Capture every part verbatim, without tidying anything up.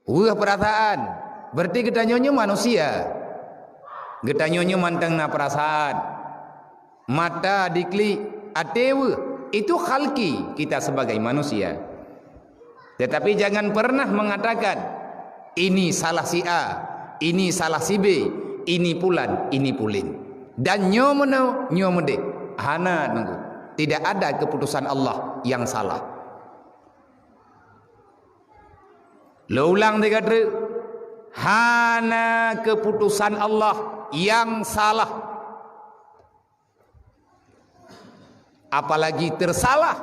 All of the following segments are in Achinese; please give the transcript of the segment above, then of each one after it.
Weueh peurasaan, berarti geutanyoe nyoe manusia. Geutanyoe nyoe mantong na peurasaan. Mata diklik, até weueh, itu khalqi kita sebagai manusia. Tetapi jangan pernah mengatakan, "Ini salah si A, ini salah si B, ini pulan, ini pulin." Dan nyoe meunoe, nyoe meudeh. Hana, Teungku. Tidak ada keputusan Allah yang salah. Lôn ulang tiga treuk, hana keuputosan Allah nyang salah, apalagi teusalah.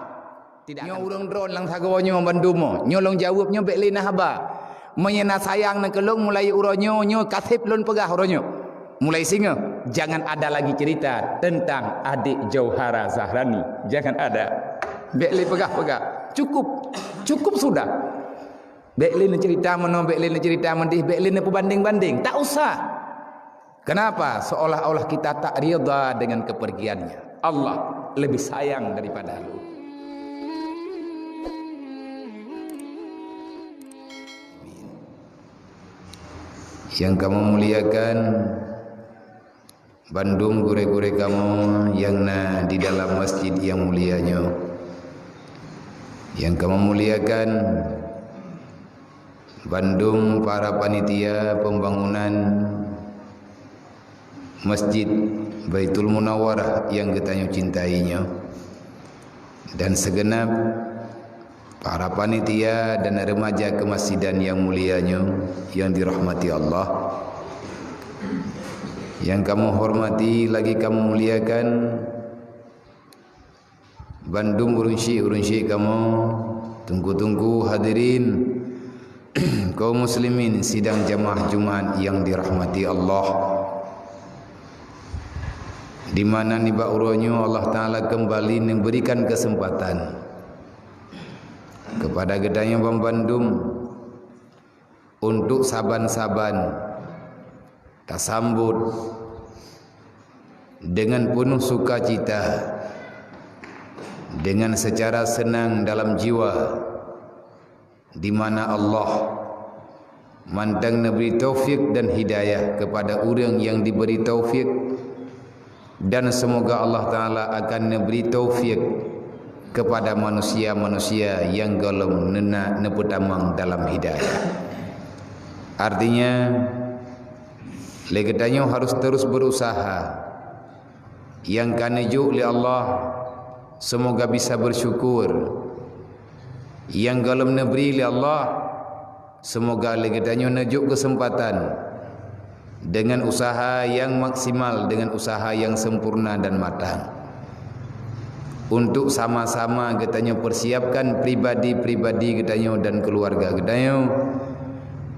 Tidak nyoe akan ureuëng droe lam sagoe nyoe bandum, nyoe lôn jaweueb nyoe bék lé na haba. Meunyoe na sayang na keu lôn, mulai uroe nyoe, nyoe ka seb lôn peugah uroe nyoe. Mulai singoh, jangan ada lagi cerita tentang adik Jauhara Zahrani. Jangan ada. Bék lé peugah-peugah. Cukup. Cukup sudah. Bék lé neucerita meunoe, bék lé neucerita meudeh, bék lé neupeubandeng-bandeng. Tak usah. Kenapa? Seolah-olah kita tak rida dengan kepergiannya. Allah lebih sayang daripada lu. Yang kamu muliakan, bandum gurée-gurée kamoe nyang na di dalam masjid nyang mulia nyoe. Nyang kamoe muliakan, bandum para panitia pembangunan Masjid Baitul Munawwarah nyang geutanyoe cintai nyoe, dan segenap para panitia dan remaja kemasjidan nyang mulia nyoe nyang dirahmati Allah. Nyang kamoe hormati lagi kamoe muliakan bandum ureuëng syik-ureuëng syik kamoe, teungku-teungku hadirin, kaum muslimin sidang jamaah Jumat nyang dirahmati Allah. Di mana nibak uroe nyoe Allah Taala kembali memberikan kesempatan kepada geutanyoe banmandum untuk saban-saban tasambot dengan penuh sukacita, dengan secara senang dalam jiwa, di mana Allah mantong neubri taufik dan hidayah kepada ureuëng nyang diberi taufik, dan semoga Allah Taala akan neubri taufik kepada manusia-manusia nyang gohlom neuna neupeutamong dalam hidayah. Artinya, lé geutanyoe harus terus berusaha. Nyang ka neujok lé Allah, semoga bisa bersyukur. Nyang gohlom neubri lé Allah, semoga lé geutanyoe neujok keuseumpatan dengan usaha nyang maksimal, dengan usaha nyang sempurna dan matang, untuk sama-sama geutanyoe persiapkan pribadi-pribadi geutanyoe dan keuluwarga geutanyoe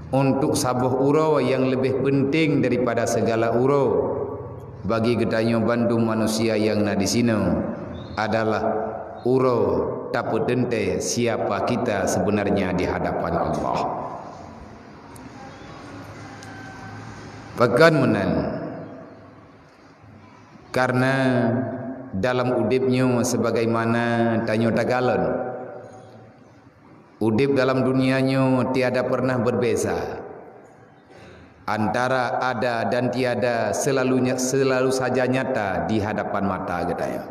untuk saboh uroe nyang leubeh peunteng daripada sigala uroe bagi geutanyoe bandum manusia nyang na disinoe adalah uroe tapeuteuntée siapa kita sebenarnya di hadapan Allah. Pakon meunan, karena dalam udeb nyoe sebagaimana tanyoe takalon, udeb dalam dunia nyoe tiada pernah berbeza. Antara ada dan tiada selalu nya-, selalu saja nyata di hadapan mata geutanyoe.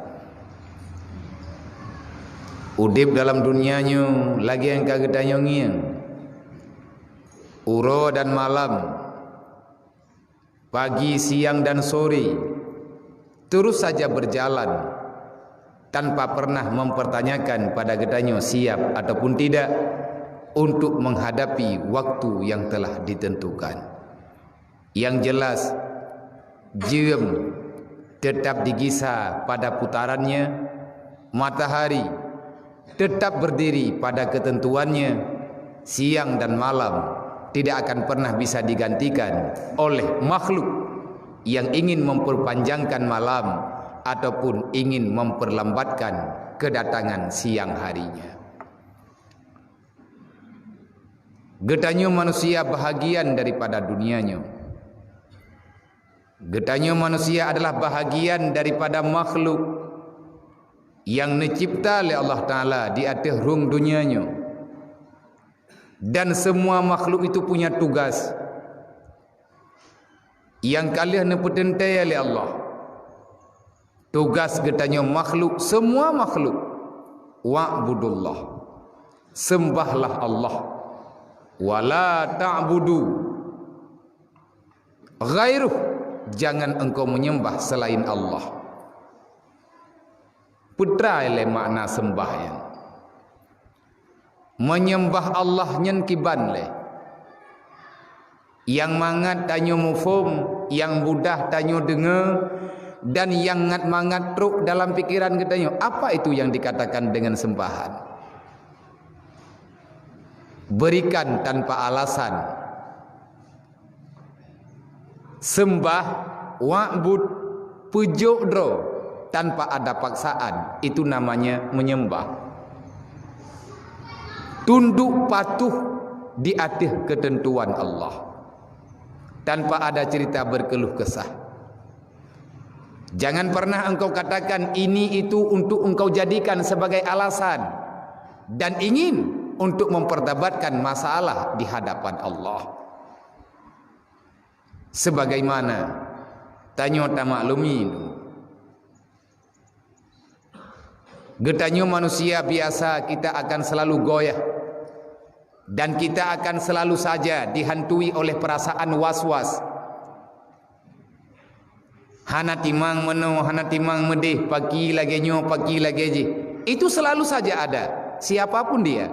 Udeb dalam dunia nyoe lagée nyang ka geutanyoe ngieng, uroe dan malam, pagi, siang, dan sore, terus saja berjalan tanpa pernah mempertanyakan pada geutanyoe siap ataupun tidak untuk menghadapi waktu yang telah ditentukan. Yang jelas, jeuem tetap digisa pada putarannya, matahari tetap berdiri pada ketentuannya, siang dan malam tidak akan pernah bisa digantikan oleh makhluk yang ingin memperpanjangkan malam ataupun ingin memperlambatkan kedatangan siang harinya. Geutanyoe manusia bahagian daripada dunia nyoe. Geutanyoe manusia adalah bahagian daripada makhluk nyang neucebta lé Allah Taala di ateueh rhueng dunia nyoe. Dan semua makhluk itu punya tugas nyang ka lheueh neupeuteuntée lé Allah. Tugas geutanyoe makhluk, semua makhluk, wa'budullah, sembahlah Allah, wala ta'budu ghairuh, jangan engkau menyembah selain Allah. Peutrai lé makna sembah nyan. Menyembah Allah nyan kiban lé. Nyang mangat tanyoe muphom, nyang mudah tanyoe deungoe, dan nyang ngat mangat trok dalam pikiran geutanyoe, apa itu yang dikatakan dengan sembahan? Berikan tanpa alasan. Sembah, wa'bud, peujok droe tanpa ada paksaan, itu namanya menyembah. Tunduk patuh di ateueh keuteuntuan Allah, tanpa ada cerita berkeluh kesah. Jangan pernah engkau katakan ini itu untuk engkau jadikan sebagai alasan dan ingin untuk memperdebatkan masalah di hadapan Allah. Sebagaimana tanyoe tamaklumi, geutanyoe manusia biasa, kita akan selalu goyah dan kita akan selalu saja dihantui oleh perasaan was-was. Hana timang meunoe, hana timang meudeh, paki lagée nyoe, paki lagée jih. Itu selalu saja ada, siapa pun dia.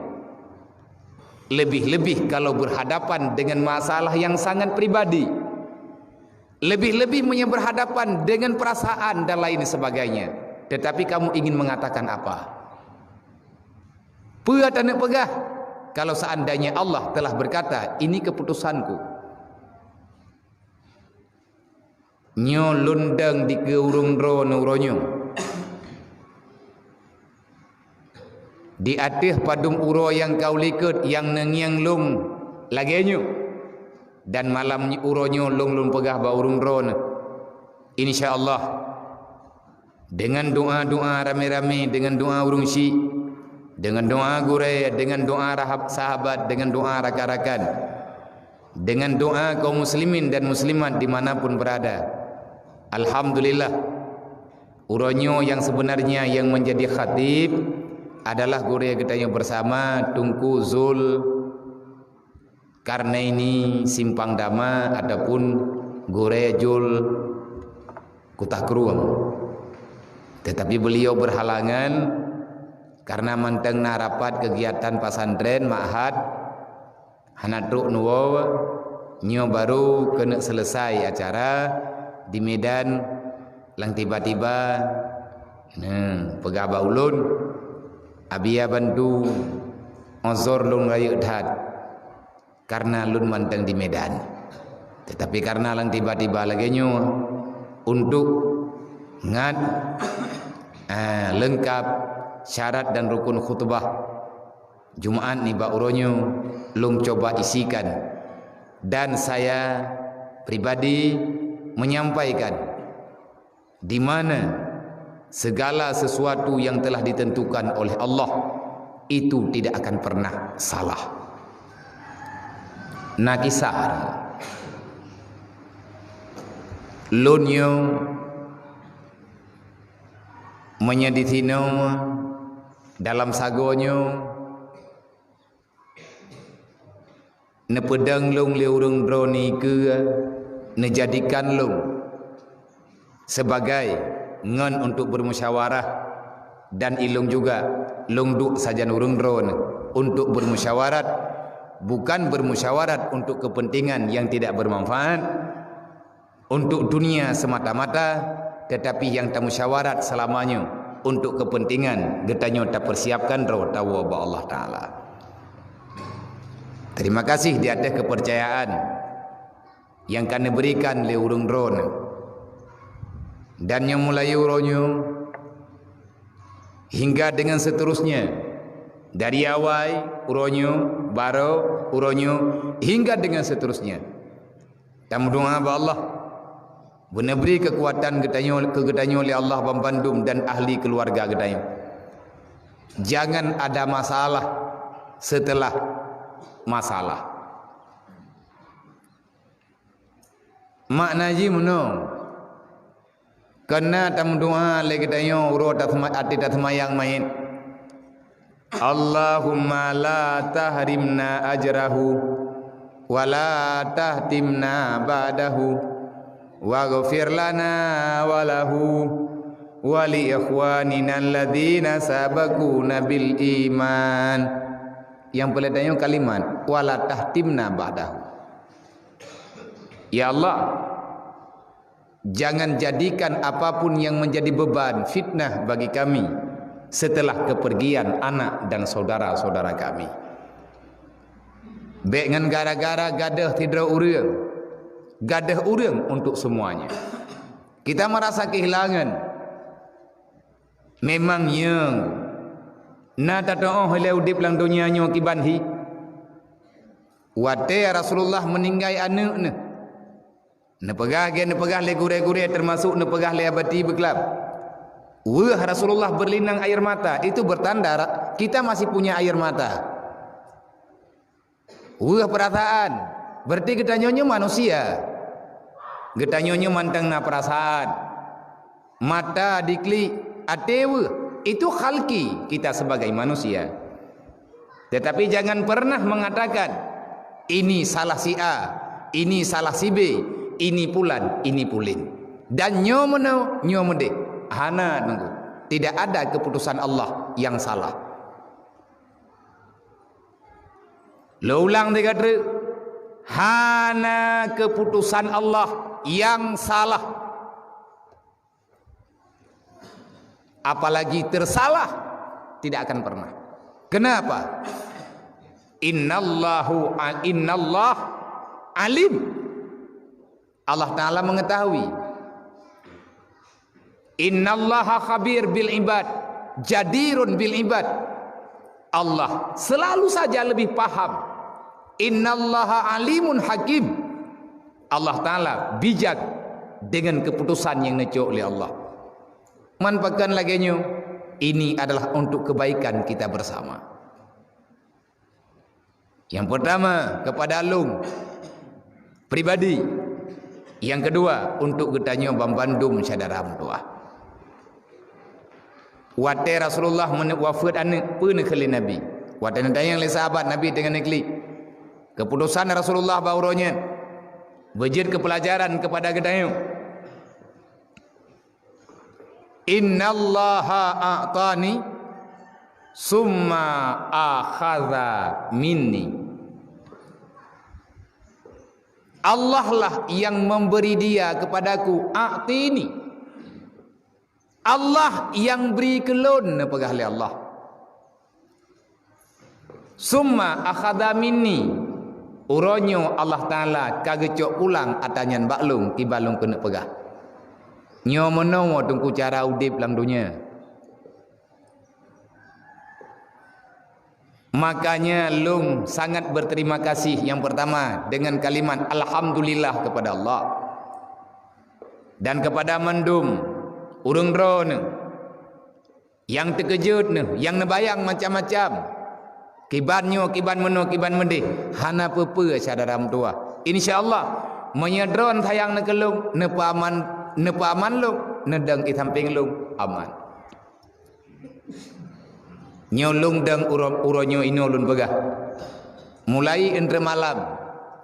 Lebih-lebih kalau berhadapan dengan masalah yang sangat pribadi. Lebih-lebih meunyoe berhadapan dengan perasaan dan lain sebagainya. Tetapi kamu ingin mengatakan apa? Peue taneuk peugah? Kalau seandainya Allah telah berkata, "Ini keputusanku." Nyoe lôn dong dikeue ureuëng droeneuh uroe nyoe. Di ateueh padum uroe nyang ka u likot nyang neungieng lôn lagée nyoe, dan malam uroe nyoe lôn lôn peugah bak ureuëng droeneuh, insya Allah, dengan doa-doa ramé-ramé, dengan doa ureuëng syik, dengan doa gurée, dengan doa rahab-, sahabat, dengan doa rakan-rakan, dengan doa kaum muslimin dan muslimat di mana pun berada. Alhamdulillah, uroe nyoe nyang sebenarnya nyang menjadi khatib adalah gurée geutanyoe bersama, Teungku Zul Karnaini Simpang Dama ataupun Gurée Jul Kuta Krueng. Tetapi beliau berhalangan karena mantong na rapat kegiatan pesantren, ma'had, hana trok neuwoe, nyoe baru keuneuk selesai acara di Medan, lam tiba-tiba, nah, peugah bak ulôn, "Abi ya bantu, uzur lôn rayeuk that, karena lôn mantong di Medan." Tetapi karena lam tiba-tiba lagée nyoe, untuk ngat, ah, lengkap syarat dan rukun khutbah Jumaat nibak uroe nyoe lôn coba isikan, dan saya pribadi menyampaikan di mana segala sesuatu yang telah ditentukan oleh Allah itu tidak akan pernah salah. Na kisah, lôn nyoe meunyoe di sinoe dalam sagoe nyoe neupeudong lôn lé ureuëng droeneuh keue neujadikan lôn sebagai ngon untuk bermusyawarah, dan ilôn juga lôn duek sajan ureuëng droeneuh untuk bermusyawarat, bukan bermusyawarat untuk kepentingan yang tidak bermanfaat, untuk dunia semata-mata, tetapi nyang tamusyawarat seulama nyoe untuk kepentingan geutanyoe tapersiapkan droe tawoe bak Allah Taala. Terima kasih di ateueh kepercayaan nyang ka neuberikan lé ureuëng droeneuh. Dan nyang mulai uroe nyoe hingga dengan seterusnya, dari awai uroe nyoe, baroe uroe nyoe, hingga dengan seterusnya. Tameudoá bak Allah beuneubri keukuatan geutanyoe, keu geutanyoe lé Allah banmandum dan ahli keuluwarga geutanyoe. Jangan ada masalah setelah masalah. Makna jih meunoe, keunan tameudoá lé geutanyoe uroe tasema-, até taseumayang manyét. Allahumma la tahrimna ajrahu, wa la tahtimna ba'dahu, waghfir lana wa lahu, wa li ikhwanina alladzina sabaquna bil iman. Nyang peureulée tanyoe kalimat, wa la tahtimna ba'dahu. Ya Allah, jangan jadikan apapun yang menjadi beban, fitnah bagi kami setelah kepergian anak dan saudara-saudara kami. Bék ngon gara-gara gadôh sidroe ureuëng, gadôh ureuëng untuk semuanya. Kita merasa kehilangan. Memang nyang na tatuoh lé udeb lam donya nyoe kiban hi. Watée Rasulullah meuninggai aneuëk neuh, neupeugah gét, neupeugah lé gurée-gurée, teumasok neupeugah lé Abati Beuklam. Weueh Rasulullah berlinang air mata, itu bertanda ra-, kita masih punya air mata. Weueh peurasaan, berarti geutanyoe nyoe manusia. Geutanyoe nyoe mantong na peurasaan. Mata diklik, até weueh, itu khalqi kita sebagai manusia. Tetapi jangan pernah mengatakan, "Ini salah si A, ini salah si B, ini pulan, ini pulin." Dan nyoe meunoe, nyoe meudeh. Hana, Teungku. Tidak ada keputusan Allah yang salah. Lôn ulang tiga treuk, hana keuputosan Allah nyang salah. Apalagi tersalah, tidak akan pernah. Kenapa? Innallahu a-, innallah alim. Allah Ta'ala mengetahui. Innallaha khabir bil ibad, jadirun bil ibad. Allah selalu saja lebih paham. Innallaha alimun hakim. Allah Ta'ala bijak dengan keputusan yang neucok lé Allah. Man pakon lagée nyoe, ini adalah untuk kebaikan kita bersama. Yang pertama, kepada lôn pribadi. Yang kedua, untuk geutanyoe banmandum syedara meutuwah. Watée Rasulullah meune-, wafeuet aneuëk, peue neukheun lé Nabi? Watée neutanyong lé sahabat, Nabi teungoh neuklik. Keputusan Rasulullah bak uroe nyan beujeuet keu peulajaran kepada geutanyoe. Innallaha a'tani summa akhadha minni. Allah lah yang memberi dia kepadaku, a'tini. Allah yang beri keu lôn, neupeugah lé Allah. Summa akhadha minni. Uroe nyoe Allah Ta'ala ka geucok pulang atra nyan bak lôn, kiban lôn keuneuk peugah. Nyoe meunoe Teungku cara udeb lam donya. Makanya lôn sangat berterima kasih yang pertama dengan kalimat alhamdulillah kepada Allah dan kepada mandum ureuëng droeneuh. Nyang teukeujot neuh, nyang neubayang macam-macam. Kiban nyoe, kiban meunoe, kiban meudeh, hana peue-peue syedara meutuwah. Insya Allah, meunyoe droen sayang neukeulong, neupeuaman, neupeuaman lôn, neudong i sampéng lôn, aman. Nyoe lôn dong uroe, uroe nyoe inoe lôn peugah. Mulai entre malam,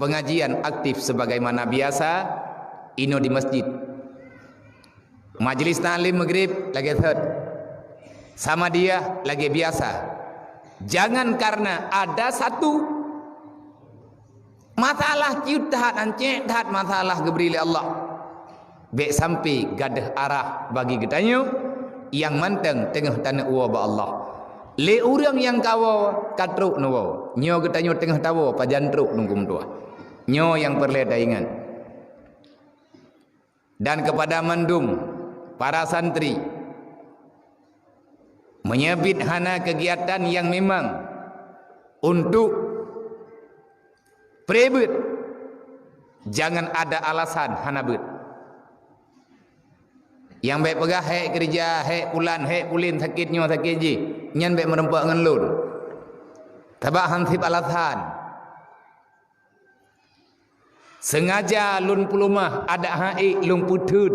pengajian aktif sebagaimana biasa, inoe di masjid. Majelis taklim Maghrib lagée thot. Samadiyah lagée biasa. Jangan karena ada satu masalah cit that, ancék that masalah geubri lé Allah. Bék sampai gadôh arah bagi geutanyoe nyang mantong teungoh taneuk woe bak Allah. Lé ureuëng nyang ka woe, ka trok neuwoe. Nyoe geutanyoe teungoh tawoe, pajan trok nunggu meutuah. Nyoe nyang peureulée taingat. Dan kepada mandum para santri, meunyoe bit hana kegiatan nyang memang untuk pribeuet, jangan ada alasan hana beuet. Nyang bék peugah, "Hék keureuja, hék pulan, hék pulin, sakét nyoe, sakét jih," nyan bék meurumpok ngon lôn. Sabab han seb alasan. Sengaja lôn peuleumah adak ha'ék lôn peutheun.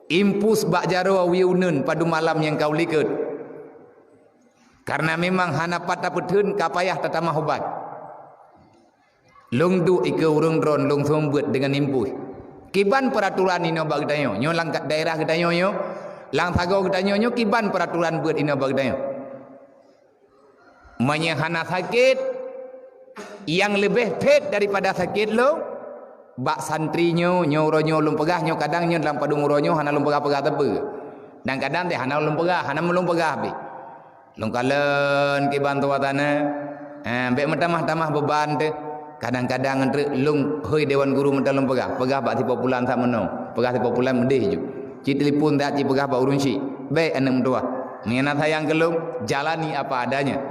Impus bak jaroe wie uneuen padum malam nyang ka u likot. Karena memang hana pat tapeutheun, ka payah tatamah ubat. Lôn duek ikeue ureuëng droen lôn seumeubeuet deungon impus. Kiban peuratoran inoe bak geutanyoe, nyoe lam daerah geutanyoe nyoe, lam sagoe geutanyoe nyoe kiban peuratoran beuet inoe bak geutanyoe. Meunyoe hana sakét, nyang leubeh phét daripada sakét lôn, bak santri nyoe, nyoe uroe nyoe lôn peugah, nyoe kadang nyoe lam padum uroe nyoe hana lôn peugah-peugah teupeu. Dan kadang teuh hana lôn peugah, hana lôn peugah pih. Lôn kalon kiban tuha tanoh, ha, bék meutamah-tamah beuban teuh. Kadang-kadang treuk lôn hôi dewan guru meuta lôn peugah, peugah bak sipopulan sak meunoe, peugah sipopulan meudeh ju. Ci telepon dak ci peugah bak ureuëng syik, bék aneuëk meutuwah. Meunyoe na sayang keu lôn, jalani apa adanya.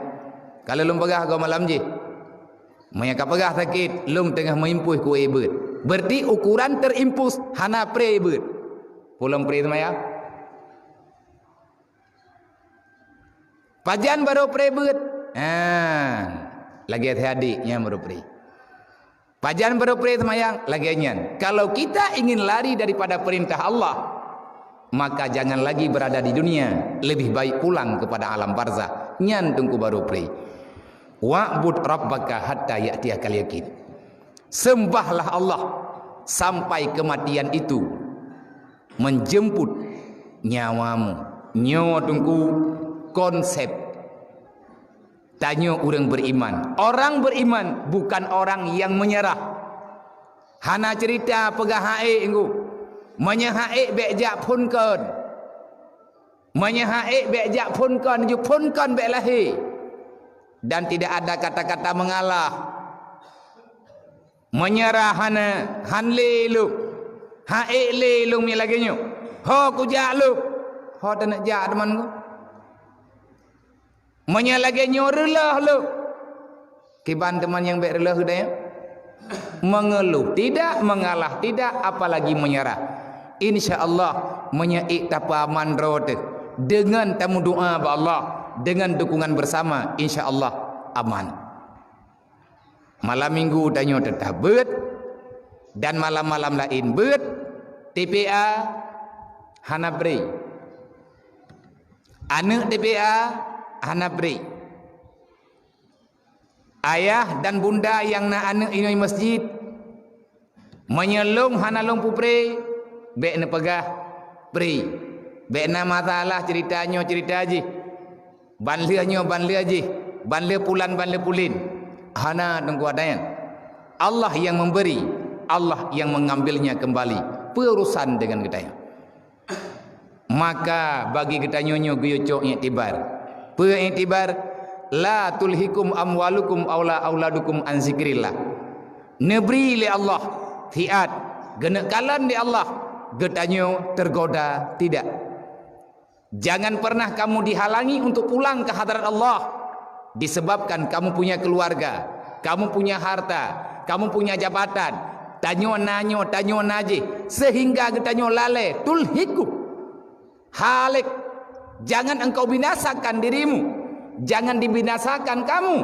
Kalau lôn peugah goe malam jih, meunyoe ka peugah sakét, lôn teungoh meuimpus keu ék beuet. Berarti ukuran terimpus hana pré beuet. Pulom pré seumayang. Pajan barô pré beuet? Ha, lagée si adék nyan barô pré. Pajan barô pré seumayang? Lagée nyan. Kalau kita ingin lari daripada perintah Allah, maka jangan lagi berada di dunia, lebih baik pulang kepada alam barzah. Nyan teungku barô pré. Wa'bud rabbaka hatta ya'tiyakal yaqin. Sembahlah Allah sampai kematian itu menjemput nyawamu. Nyoe teungku konsep tanyoe ureuëng beriman. Orang beriman bukan orang yang menyerah. Hana cerita peugah ha'ék nggu. Meunyoe ha'ék bék jak phon kon. Meunyoe ha'ék bék jak phon kon, ju phon kon bék lahé. Dan tidak ada kata-kata mengalah. Meunyoe hana, han lé lôn. Ha'ék lé lôn mi lagée nyoe. Ho kujak lôn. Ho taneuk jak teuma nggu. Meunyoe lagée nyoe reuloh lôn. Kiban teuma nyang bék reuloh geutanyoe? Mengeluh tidak, mengalah tidak, apalagi menyerah. Insya Allah, meunyoe ék tapeuaman droe teuh deungon tameudoa bak Allah, deungon dukungan bersama, insya Allah aman. Malam minggu tanyoe teutap beuet, dan malam-malam laén beuet, T P A hana bri. Aneuëk T P A hana bri. Ayah dan bunda nyang na aneuëk inoe masjid, meunyoe lôn hana lôn peupré, bék neupeugah pré. Bék na masalah cerita nyoe cerita jih. Ban lheueh nyoe ban lheueh jih, ban lheueh pulan ban lheueh pulen. Hana teungku adan. Allah yang memberi, Allah yang mengambilnya kembali. Peue urusan deungon geutanyoe? Maka bagi geutanyoe nyoe geuyue cok iktibar. Peue iktibar? La tulhikum amwalukum aula auladukum an zikrillah. Neubri lé Allah siat, geuneuk kalon lé Allah, geutanyoe tergoda tidak. Jangan pernah kamu dihalangi untuk pulang ke hadarat Allah disebabkan kamu punya keluarga, kamu punya harta, kamu punya jabatan, tanyoe na nyoe, tanyoe na jih, sehingga geutanyoe lalée, tulhikum. Halik, jangan engkau binasakan dirimu, jangan dibinasakan kamu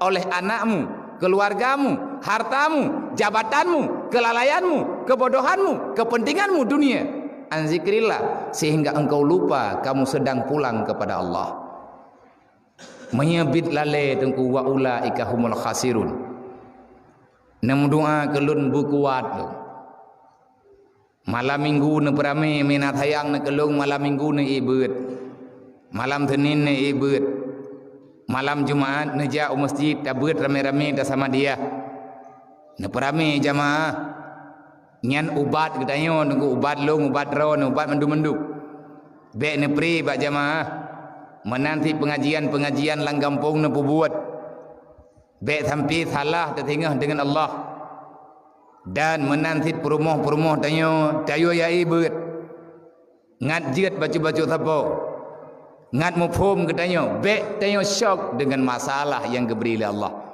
oleh anakmu, keluargamu, hartamu, jabatanmu, kelalaianmu, kebodohanmu, kepentinganmu dunia. An zikrillah, sehingga engkau lupa kamu sedang pulang kepada Allah. Meunyoe biet lalée teungku, wa ulaika humul khasirun. Neumeudoa keu lôn beukuat lôn. Malam minggu neupeuramé, meunan sayang neukeulong malam minggu neuék beuet. Malam Senin neuék beuet. Malam Jumat neujak u masjid, tabeuet ramé-ramé tasamadiyah. Neupeuramé jamaah. Nyan ubat geutanyoe, nunggu ubat lôn, ubat droeneuh, ubat mandum-mandum. Bék neupré bak jamaah. Meunan cit peungajian-peungajian lam gampông neupeubuet. Bék sampai salah teusingoh deungon Allah. Dan meunan cit peurumoh-peurumoh tanyoe, tayue yai beuet. Ngat jeuet bacut-bacut sapo. Ngat muphom geutanyoe, bék tanyoe syok deungon masalah nyang geubri lé Allah.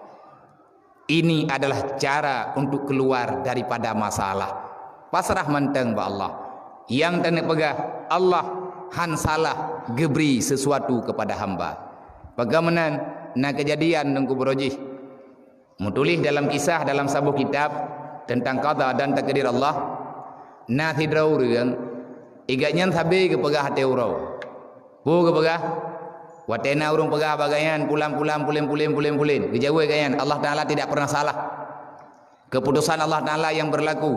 Ini adalah cara untuk keluar daripada masalah. Pasrah mantong bak Allah. Nyang taneuk peugah, Allah han salah geubri sesuatu kepada hamba. Bagaimana na kejadian teungku beurojih? Meutuléh dalam kisah dalam saboh kitab teuntang qada dan takdir Allah, na sidroe ureuëng, igat nyan sabe geupeugah até uroe. Peue geupeugah? Watée na ureuëng peugah bak gobnyan, "Pulan-pulan, pulen-pulen, pulen-pulen," geujaweueb gobnyan, "Allah Taala tidak pernah salah. Keputusan Allah Taala yang berlaku.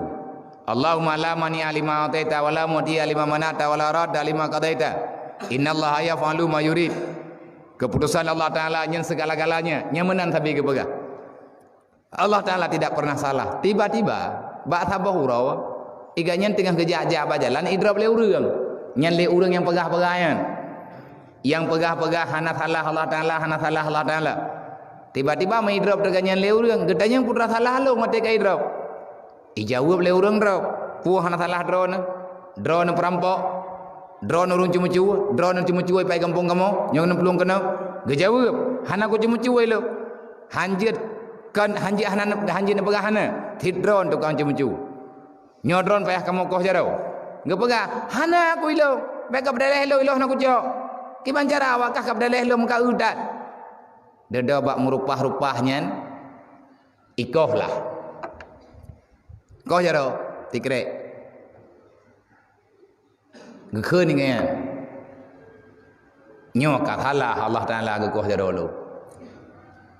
Allahumma la mani'a lima a'taita wa la mu'tiya lima mana'ta wa la radda lima qadaita. Innallaha yaf'alu ma yurid." Keputusan Allah Taala nyan segala-galanya, nyan meunan sabe geupeugah. Allah Taala tidak pernah salah. Tiba-tiba, bak saboh uroe, igat nyan teungoh geujak-jak bak jalan, idrop lé ureuëng. Nyan lé ureuëng nyang peugah-peugah nyan. Nyang peugah-peugah hana salah Allah Taala, hana salah Allah Taala. Tiba-tiba meudrop teuka nyan lé ureuëng, "Geutanyong peue teuma salah lôn watée ka idrop?" Ijaweueb lé ureuëng drop, "Peue hana salah droeneuh? Droeneuh peurampok, droeneuh ureuëng ceumeucue, droeneuh ceumeucue ipai gampông kamoe, nyoe neuplueng keunoe." Geujaweueb, "Hana kuceumeucue lôn." Hanjeuet kon, hanjeuet hana, hanjeuet neupeugah hana, "Cit droeneuh tukang ceumeucue. Nyoe droeneuh payah kamoe koh jaroe." Geupeugah, "Hana ku ilôn, bék ka peudaleh lôn, ilôn hana kucok. Kiban cara awak kah ka peudaleh lôn meuka eu that?" Dudoe bak meurupah-rupah nyan, ikoh lah. Koh jaroe, tikrek. Geukheun nyan, "Nyoe ka salah Allah Taala geukoh jaroe lôn."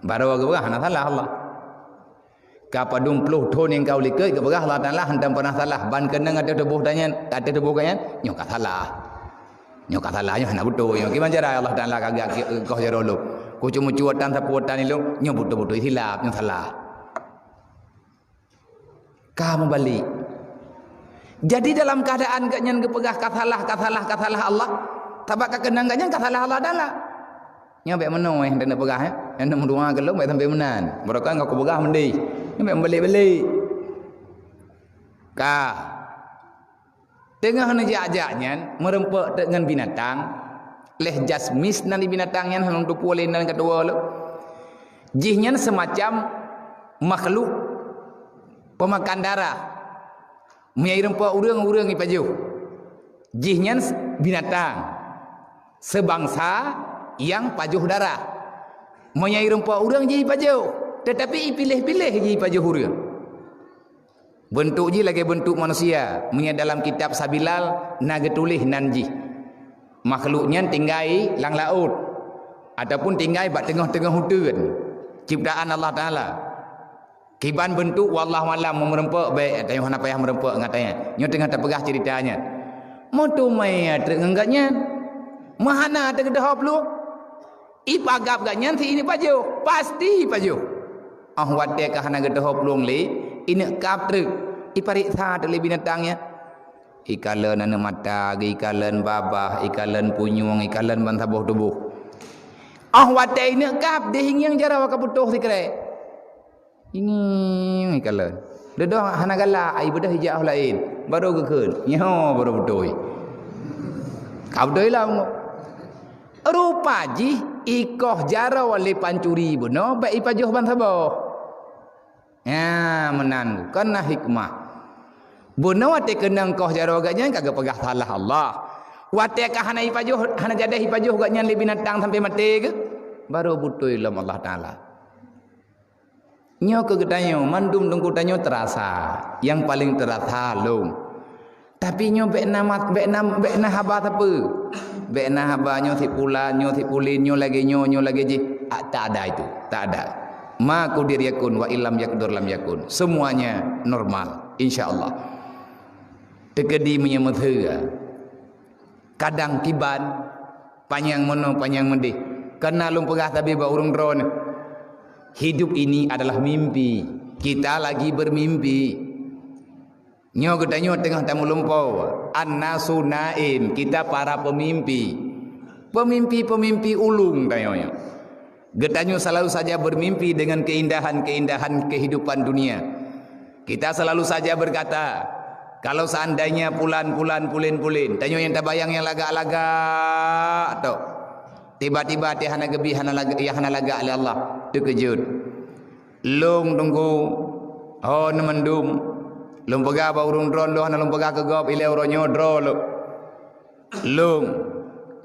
Baroe geupeugah hana salah Allah. Ka padum ploh thon nyang ka u likot geupeugah Allah Taala hana pernah salah, ban keunong ateueh tuboh tanyan, ateueh tuboh gobnyan, "Nyoe ka salah. Nyoe ka salah, nyoe hana beutôi, nyoe kiban cara Allah Taala ka geukoh jaroe lôn. Kuceumeucue tan sapeue tan ilôn, nyoe beutôi-beutôi silap, nyoe salah." Ka meubalek. Jadi dalam keuadaan gobnyan geupeugah ka salah, ka salah, ka salah Allah, sabab ka keunong gobnyan ka salah Allah Taala. Nyoe bék meunoe, eh, hana peugah, eh. Hana meudoa keu lôn, bék sampai meunan. Barokah ngon kupeugah meudeh. Nyoe bék meubalek-balek. Ka. Teungoh neujak-jak nyan, meurumpok teuk ngon binatang, lheueh jasmis nan di binatang nyan, hana lôn teupeue lé nan ka tuwoe lom. Jih nyan seumacam makhluk peumakan darah. Meunyoe irumpok ureuëng, ureuëng ipajoh. Jih nyan binatang seubangsa nyang pajoh darah. Meunyoe irumpok ureuëng jih ipajoh, teutapi ipiléh-piléh jih ipajoh ureuëng. Beuntuk jih lagée beuntuk manusia. Meunyoe dalam kitab Sabilal na geutuléh nan jih, makhluk nyan tinggai lam laôt ataupun tinggai bak teungoh-teungoh uteuen, ciptaan Allah Taala. Kiban beuntuk, wallahu alam, meureumpok bék, tanyoe hana payah meureumpok ngon tanyoe. Nyoe teungoh tapeugah ceurita nyan. Meuteumé treuk ngon gobnyan, meuhana teugeudeuh plueng. Ipagab gobnyan si ineuk pajoh, pasti ipajoh. Óh watée ka hana geuteuho plueng lé, ineuk kab treuk, ipareksa treuk lé binatang nyan. Ikalon aneuk mata, ikalon babah, ikalon punyueng, ikalon bansaboh tuboh. Óh watée ineuk kab, deuh ingieng jaroe ka putôh sikrek. Ingieng ikalon. Dudoe hana galak, ai beudôh ijak óh laén. Barô geukheun, nyoe barô beutôi. Ka beutôi lom. Rupa jih ikoh jaroe lé pancuri bunoe bék ipajoh bansaboh. Nya, meunan kon na hikmah. Bunoe watée keunong koh jaroe gobnyan ka geupeugah salah Allah. Watée ka hana ipajoh, hana jadeh ipajoh gobnyan lé binatang sampai maté geuh, barô beutôi lom Allah Taala. Nyoe keu geutanyoe, mandum teungku tanyoe teurasa, nyang paleng teurasa lom. Tapi nyoe bék na mat-, bék na, bék na haba sapeue. Bék na haba nyoe si pulan, nyoe si pulen, nyoe lagée nyoe, nyoe lagée jih. Ah, tak ada itu, tak ada. Ma kudir yakun wa illam yakdur lam yakun. Semuanya normal, insya Allah. Teukeudi meunyoe meuseue. Kadang kiban, panyang meunoe, panyang meudeh. Kana lôn peugah sabe bak ureuëng droeneuh, hidup ini adalah mimpi. Kita lagi bermimpi. Nyoe geutanyoe teungoh tameulumpoe. An-nasu naim, kita para pemimpi. Pemimpi-pemimpi ulung tanyoe nyoe. Geutanyoe selalu saja bermimpi dengan keindahan-keindahan kehidupan dunia. Kita selalu saja berkata, "Kalau seandainya pulan-pulan, pulen-pulen," tanyoe nyang tabayang nyang lagak-lagak tok. Tiba-tiba teuh hana geubi, hana lagak, nyang hana lagak lé Allah, teukeujot. Lôn teungku, ho neumandum, lôn peugah bak ureuëng droeneuh, lôn hana lôn peugah keu gob, ilée uroe nyoe droe lôn. Lôn,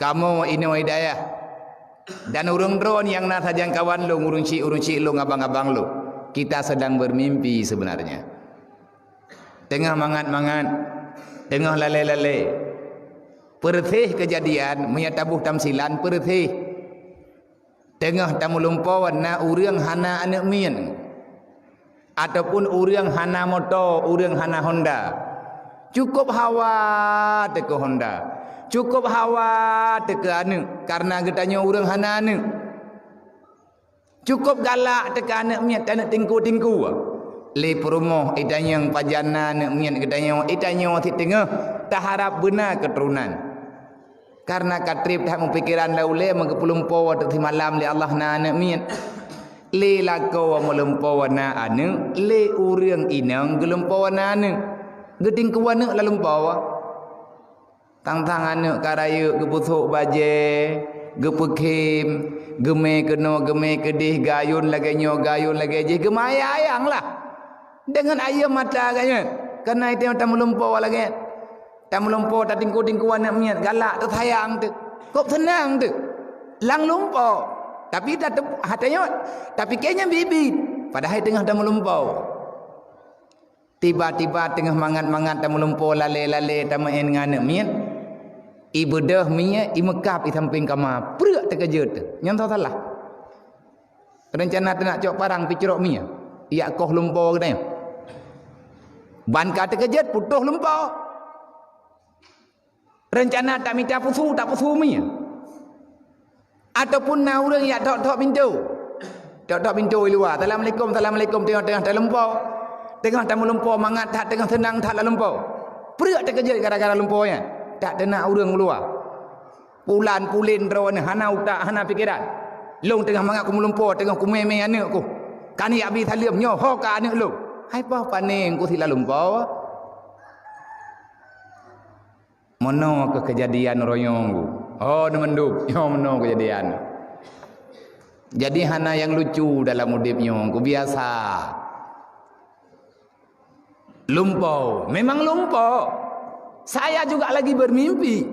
kamoe inoe Hidayah, dan ureuëng droeneuh nyang na sajan kawan lôn, ureuëng chik, ureuëng chik lôn, abang-abang lôn. Kita sedang bermimpi sebenarnya. Teungoh mangat-mangat, teungoh lalée-lalée. Peureuséh keujadian, meunyoe taboh tamsilan, peureuséh. Teungoh tameulumpoe na ureuëng hana aneuëk miet, ataupun ureuëng hana moto, ureuëng hana honda. Cukôp hawa teuh keu honda, cukôp hawa teuh keu aneuëk, kareuna geutanyoe ureuëng hana aneuëk. Cukôp galak teuh keu aneuëk miet, aneuëk tingku-tingku. Lé peurumoh, itanyong pajan na aneuëk miet geutanyoe, itanyong sit teungoh taharab beuna keuturonan. Kareuna ka treb that meupikeran lam ulée meugeupeulumpoe teuk simalam lé Allah na aneuëk miet. Lé lakoe meulumpoe na aneuëk, lé ureuëng inong geulumpoe na aneuëk. Geutingku aneuëk lalumpoe. Tang-tang aneuëk ka rayeuk geupeusok bajée, geupeukhem, geumé keunoe, geumé keudeh, gayôn lagée nyoe, gayôn lagée jih, geumayang lah. Deungon ayeue mata geuh nyan, keuhai teuma tameulumpoe lagée nyan. Tameulumpoe, tatingku-tingku aneuëk miet, galak, teusayang teuh. Kôb seunang teuh. Lam lumpoe. Tapi tateup-, hata nyoe, tapike nyan biet-biet. Padahai teungoh tameulumpoe. Tiba-tiba teungoh mangat-mangat tameulumpoe lalée-lalée tameu'en ngon aneuëk miet. Ibeudôh miet, imeukab i sampéng kama. Preuek teukeujot teuh. Nyan soe salah. Reuncana teunak cok parang picrok mie, yak koh lumpoe geutanyoe. Ban ka teukeujot putôh lumpoe. Reuncana tamita pusu, tapusu mie. Ataupun na ureuëng yak thok-thok pintoe. Thok-thok pintoe i luwa. Assalamualaikum, assalamualaikum, teungoh-teungoh talumpoe. Teungoh tameulumpoe mangat that, teungoh seunang that lalumpoe. Preuek teukeujot gara-gara lumpoe nyan. Tak teunak ureuëng u luwa. Pulan pulen droeneuh hana utak, hana pikeran. Lôn teungoh mangat kumeulumpoe, teungoh kumé-mé aneuëk ku. Kan yak bi saleuem nyoe ho ka aneuëk lôn. Hai poh panéng ku sit lalumpoe. Meunoe keuh keujadian uroe nyoe ku. Oh, neumandum, nyoe meunoe keujadian. Jadi hana nyang lucu dalam udeb nyoe ku, biasa. Lumpoe, memang lumpoe. Saya juga lagi bermimpi.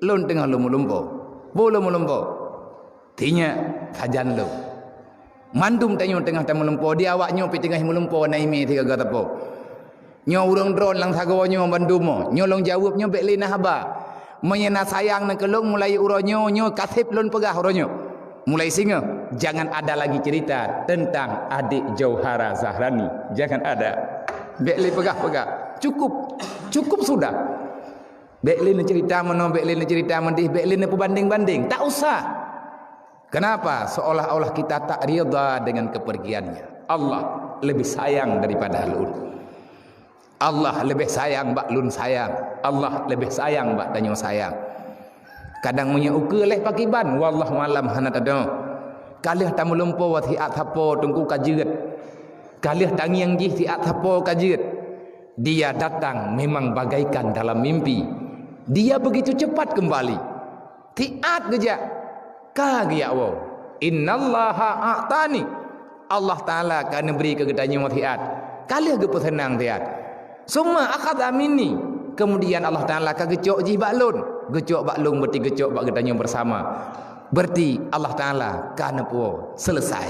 Lôn teungoh lôn meulumpoe. Peue lôn meulumpoe? Tinyak sajan lôn. Mandum tanyoe teungoh tameulumpoe, di awak nyoe pih teungoh meulumpoe na imé sigoe sapo. Nyoe ureuëng droen lam sagoe nyoe bandum nyoe. Nyoe lôn jaweueb nyoe bék lé na haba. Meunyoe na sayang na keu lôn mulai uroe nyoe, nyoe ka seb lôn peugah uroe nyoe. Mulai singoh, jangan ada lagi cerita tentang adik Jauhara Zahrani. Jangan ada. Bék lé peugah-peugah. Cukup. Cukup sudah. Bék lé neucerita meunoe, bék lé neucerita meudeh, bék lé neupeubandeng-bandeng. Tak usah. Kenapa? Seolah-olah kita tak rida dengan kepergiannya. Allah lebih sayang daripada lôn. Allah leubeh sayang bak lôn sayang. Allah leubeh sayang bak tanyoe sayang. Kadang meunyoe ukeue lé pakriban, wallahu alam hana tadong. Ka lheueh tameulumpoe siat sapo teungku ka jeuet. Ka lheueh tangieng jih siat sapo ka jeuet. Dia datang memang bagaikan dalam mimpi. Dia begitu cepat kembali. Siat geujak, ka geujak woe. Innallaha a'tani. Allah Taala ka neubri keu geutanyoe siat. Ka lheueh geupeuseunang siat. Summa akhadha minni. Kemudian Allah Taala ka geucok jih bak lôn. Geucok bak lôn berarti geucok bak geutanyoe bersama. Berarti Allah Taala ka neupuwoe selesai.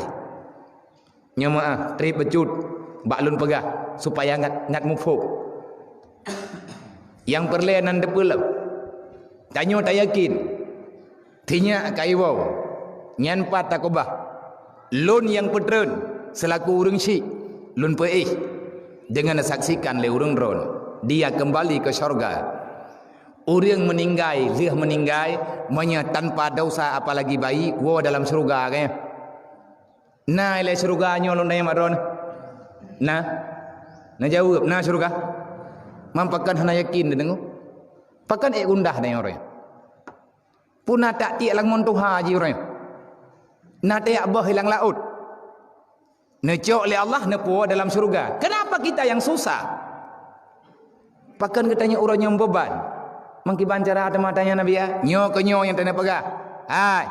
Nyoe meu'ah, treb bacut bak lôn peugah supaya ngat, ngat muphom. Nyang peureulée nan teupeuleueh. Tanyoe tayakin, tinyak ka iwoe, nyan pat takubah. Lôn nyang peutreun seulaku ureuëng syiek, lôn peuéh deungon neusaksikan lé ureuëng droen, dia keumbali keu syeuruga. Ureuëng meuninggai, lheueh meuninggai, meunyoe tanpa desya apalagi bayi, woe dalam syeuruga, ka nyan. Na ilée syeuruga nyoe lôn tanyong bak droeneuh? Na? Neujaweueb, na syeuruga? Man pakon hana yakin neudeungoe? Pakon ék gundah tanyoe uroe nyoe? Peue na tak tiek lam mon tuha jih uroe nyoe? Na tajak boh i lam laôt? Neucok lé Allah neupuwoe dalam syeuruga. Kenapa kita yang susah? Pakon geutanyoe uroe nyoe meubeban? Meukiban cara teuma tanyong Nabi, ya? Nyoe keuh nyoe nyang taneuk peugah. Hai,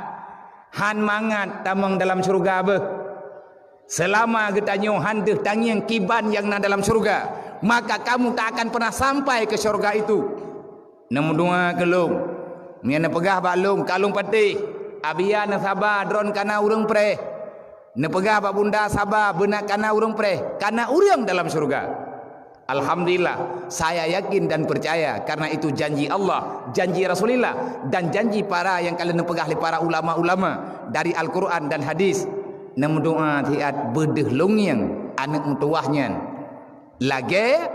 han mangat tamong dalam syeuruga beuh. Seulama geutanyoe han deuh tangieng kiban nyang na dalam syeuruga, maka kamu tak akan pernah sampai ke syeuruga itu. Neumeudoa keu lôn. Meunyoe neupeugah bak lôn, ka lôn patéh. Abia neusaba, droen ka na ureuëng preh. Neupeugah bak bunda saba, beuna kana ureuëng preh, kana ureuëng dalam syurga. Alhamdulillah, saya yakin dan percaya karena itu janji Allah, janji Rasulullah, dan janji para nyang ka lheueh neupeugah lé para ulama-ulama dari Al-Quran dan hadis. Neumeudoá siat beudeuh longieng aneuëk meutuwah nyan lagée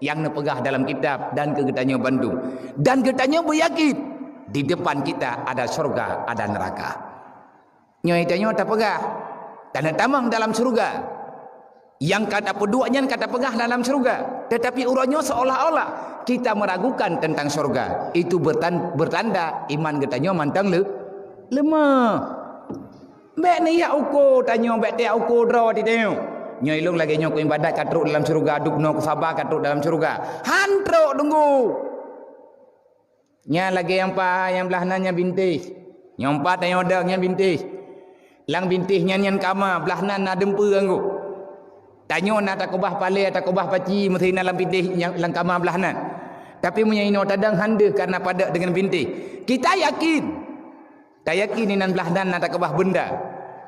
nyang neupeugah dalam kitab dan keu geutanyoe bandum. Dan geutanyoe beuyakin di depan kita ada syurga, ada neraka. Nyoe tanyoe tapeugah, taneuk tamong dalam syurga. Nyang ka tapeuduek nyan ka tapeugah dalam syurga, tetapi uroe nyoe seolah-olah kita meragukan tentang syurga. Itu bertan-, bertanda iman geutanyoe mantong le-, lemah. Bék neujak uko tanyoe, bék tajak uko droe di tanyoe. Nyoe ilong lagée nyoe ku ibadat ka trok dalam syurga, dub noe ku saba ka trok dalam syurga. Han trok, tunggu. Nyan lagée nyang pa nyang blaih nan nyan bintéh. Nyang pa tanyoe deuek nyan bintéh. Lam bintéh nyan, nyan kama, blaih nan na deumpeue anggô. Tanyoe na takeubah palée, takeubah paci, meusi na lam bintéh nyang lam kama blaih nan. Tapi meunyoe inoe tadang han deuh karena padub deungon bintéh. Kita yakin. Tayakin inan blaih nan na takeubah beunda.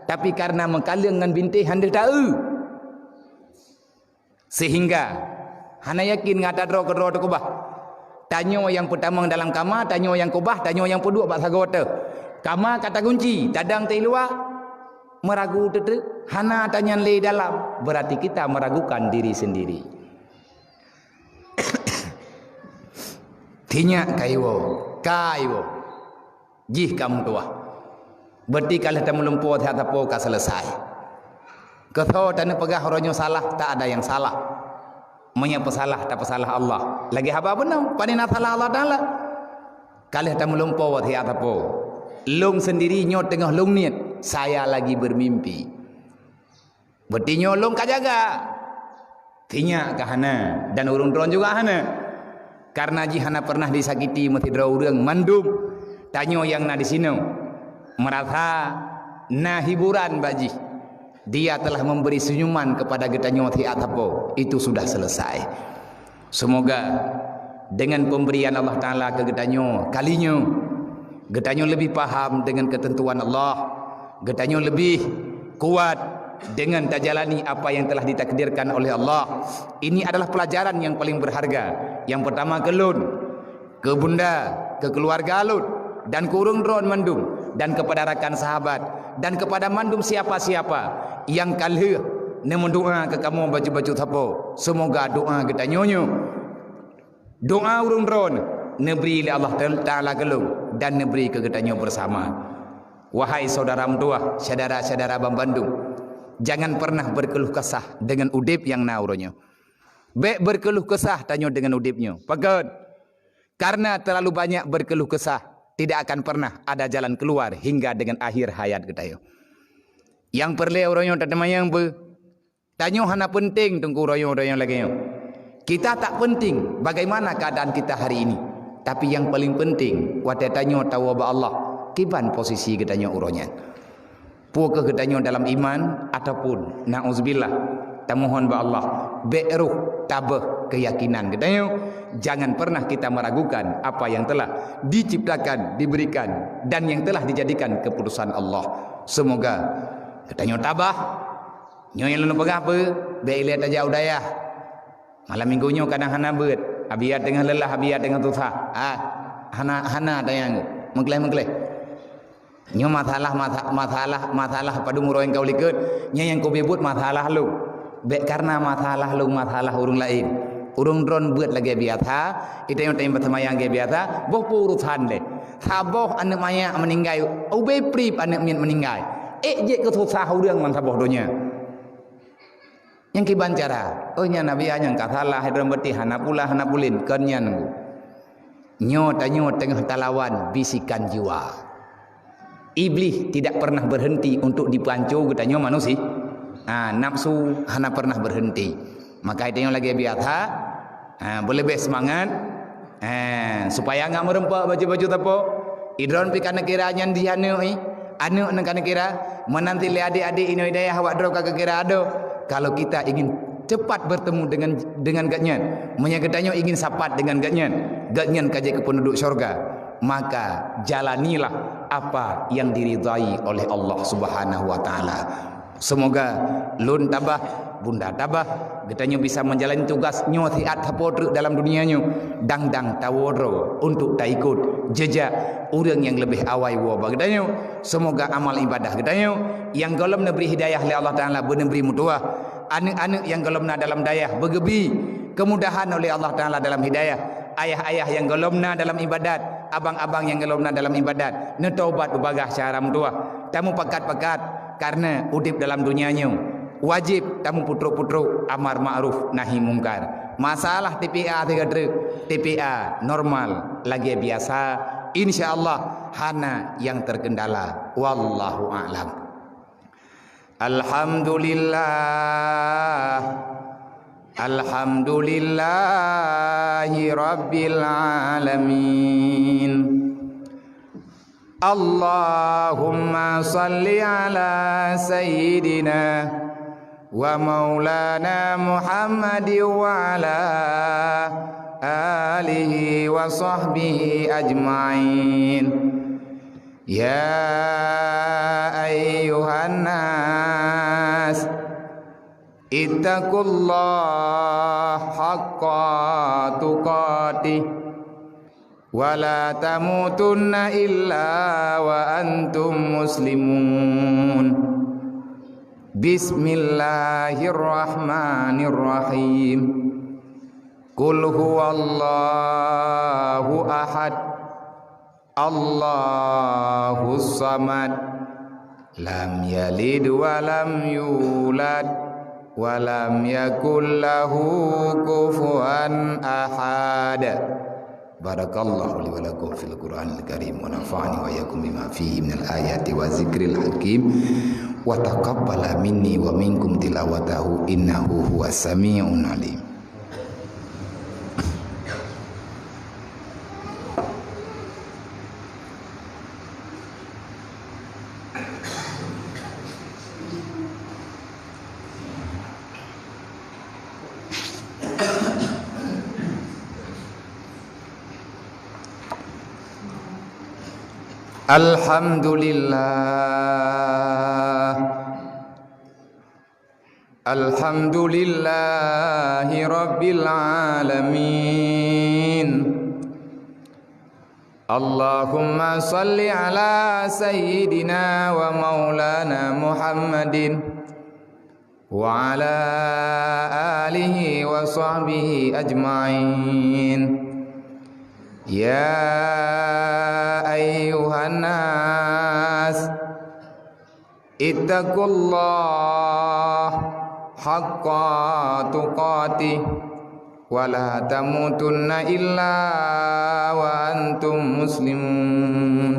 Tapi karena meukaleueng ngon bintéh han deuh taeu. Sehingga hana yakin ngon ata droe keudroe teukeubah. Tanyoe nyang peutamong dalam kama, tanyoe nyang keubah, tanyoe nyang peuduek bak sagoe teuh. Kama ka tagunci, tadang teuh i luwa, meuragu teuteuh, hana ata nyan lé dalam, berarti kita meragukan diri sendiri. Tinyak kaiwoe, kaiwoe. Jih ka meutuwah. Berarti ka lheueh tameulumpoe siat sapo ka selesai. Keu soe taneuk peugah uroe nyoe salah, tak ada yang salah. Meunyoe peusalah, tapeusalah Allah. Lagée haba beunong, pane na salah Allah Taala. Ka lheueh tameulumpoe siat sapo. Lôn sendiri nyoe teungoh lôn niet, saya lagi bermimpi. Berarti nyoe lôn ka jaga. Tinyak ka hana, dan ureuëng droen juga hana. Karena jih hana pernah disakiti meusidroe ureuëng mandum tanyoe nyang na disinoe. Merasa na hiburan bak jih. Dia telah memberi senyuman kepada geutanyoe siat sapo. Itu sudah selesai. Semoga dengan pemberian Allah Taala keu geutanyoe kali nyoe, geutanyoe leubeh paham dengan ketentuan Allah, geutanyoe leubeh kuat dengan tajalani apa yang telah ditakdirkan oleh Allah. Ini adalah pelajaran yang paling berharga. Yang pertama keu lôn, keu bunda, keu keluarga lôn, dan keu ureuëng droen mandum, dan kepada rakan sahabat, dan kepada mandum siapa-siapa nyang ka lheueh neumeudoá keu kamoe bacut-bacut sapo. Semoga doá geutanyoe nyoe, doá ureuëng droen, neubri lé Allah Taala keu lôn dan neubri keu geutanyoe beusama. Wahai syedara meutuwah, syedara-syedara banmandum, jangan pernah berkeluh kesah dengan udeb nyang na uroe nyoe. Bék berkeluh kesah tanyoe dengan udeb nyoe. Pakon? Karena terlalu banyak berkeluh kesah, tidak akan pernah ada jalan keluar hingga dengan akhir hayat geutanyoe. Nyang peureulée uroe nyoe tateumanyong beu, tanyoe hana penting teungku uroe nyoe, uroe nyoe lagée nyoe. Kita tak penting bagaimana keadaan kita hari ini. Tapi yang paling penting, watée tanyoe tawoe bak Allah, kiban posisi geutanyoe uroe nyan. Peu kheueh geutanyoe dalam iman ataupun, na'uzubillah, tamohon bak Allah, bék roh tabeuh keuyakinan geutanyoe. Jangan pernah kita meragukan apa yang telah diciptakan, diberikan, dan yang telah dijadikan keputusan Allah. Semoga geutanyoe tabah. Nyoe nyang lôn peugah peue, bék ilée tajak u dayah. Malam minggu nyoe kadang hana beuet, abiya teungoh leulah, abiya teungoh susah. Ah, hana, hana tanyang, meugleh-meugleh. Nyoe masalah, masa-, masalah, masalah padum uroe nyang ka u likot. Nyoe nyang keubiet buet masalah lôn. Bék karena masalah lôn, masalah ureuëng laén. Ureuëng droen beuet lagée biasa, geutanyoe teuma seumayang lagée biasa, boh peue urosan lé. Saboh aneuëk manyak meuninggai, ubé prib aneuëk miet meuninggai. Ék jeuet keu susah ureuëng lam saboh donya. Nyang kiban cara, oh nyan Nabi nyang ka salah, droen beuti hana pula, hana pulen, kon nyan. Nyoe tanyoe teungoh talawan bisikan jiwa. Iblih tidak pernah berhenti untuk dipanco geutanyoe manusia. Ha, nafsu hana pernah berhenti. Maka tanyoe lagée biasa, ha, beuleubeh seumangat, ha, supaya ngat meureumpok bacut-bacut sapo. Idroen pih ka neukira nyan di aneuëk, eh. Aneuëk nyan ka neukira, meunan cit lé adék-adék inoe i dayah awak droe ka geukira adoe. Kalau kita ingin cepat bertemu dengan, dengan gobnyan, meunyoe geutanyoe ingin sapat dengan gobnyan, gobnyan ka jeuet keu peunduduek syurga, maka jalanilah apa yang diridhai oleh Allah Subhanahu wa Taala. Seumoga lôn tabah, bunda tabah, geutanyoe bisa meujalan tugaih nyoe siat sapeue treuk dalam dunia nyoe, dang-dang tawoe droe untuk taikot jejak ureuëng nyang leubeh awai woe bak geutanyoe. Seumoga amal ibadah geutanyoe nyang gohlom neubri hidayah lé Allah Taala beuneubri meutuwah, aneuëk-aneuëk nyang gohlom na dalam dayah beugeubi keumudahan oleh Allah Taala dalam hidayah, ayah-ayah nyang gohlom na dalam ibadat, abang-abang nyang gohlom na dalam ibadat, neutobat beubagaih syara meutuwah. Tamupakat-pakat, kareuna udeb dalam dunia nyoe wajéb tamupeutrok-peutrok amar ma'ruf nahi mungkar. Masalah T P A sigoe treuk, T P A normal lagée biasa, insya Allah hana nyang terkendala. Wallahu a'lam. Alhamdulillah. Alhamdulillahi rabbil alamin. Allahumma salli ala sayyidina wa maulana Muhammad wa ala alihi wa sahbihi ajma'in. Ya ayyuhan nas, ittaqullaha haqqa tuqatih wa la tamutunna illa wa antum muslimun. Bismillahirrahmanirrahim. Qul huwallahu ahad. Allahus samad. Lam yalid wa lam yulad wa lam yakul lahu kufuwan ahad. Barakallahu li wa lakum fil Qur'anil Karim wa nafa'ani wa iyyakum bima fihi minal ayati wa zikril hakim wa taqabbala minni wa minkum tilawatahu innahu huwas sami'un alim. Alhamdulillah. Alhamdulillahi rabbil alamin. Allahumma salli ala sayyidina wa maulana Muhammadin wa ala alihi wa sahbihi ajma'in. Ya ayyuhan nas, ittaqullaha haqqa tuqatih wa la tamutunna illa wa antum muslimun.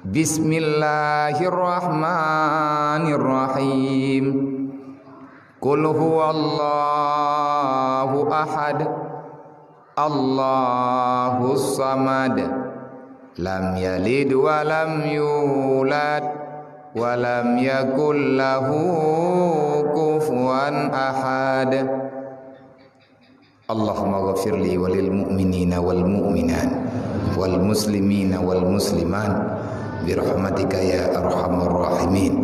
Bismillahirrahmanirrahim. Qul huwallahu ahad. Allahus samad. Lam yalid wa lam yulad wa lam yakul lahu kufuwan ahad. Allahumma ghafir li wa lil mu'minina wal mu'minat wal muslimina wal muslimat bi rahmatika ya arhamar rahimin.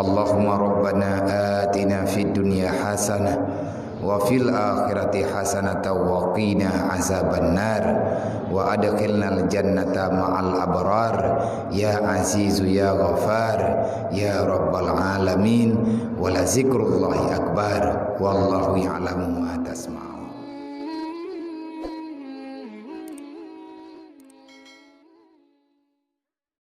Allahumma rabbana atina fid dunya hasanah wa fil akhirati hasanatan wa qina azaban nar wa adkhilnal jannata ma'al abrar ya azizu ya ghafar ya rabbal alamin. Wa la zikrullahi akbar. Wallahu ya'lamu ma tasma'un.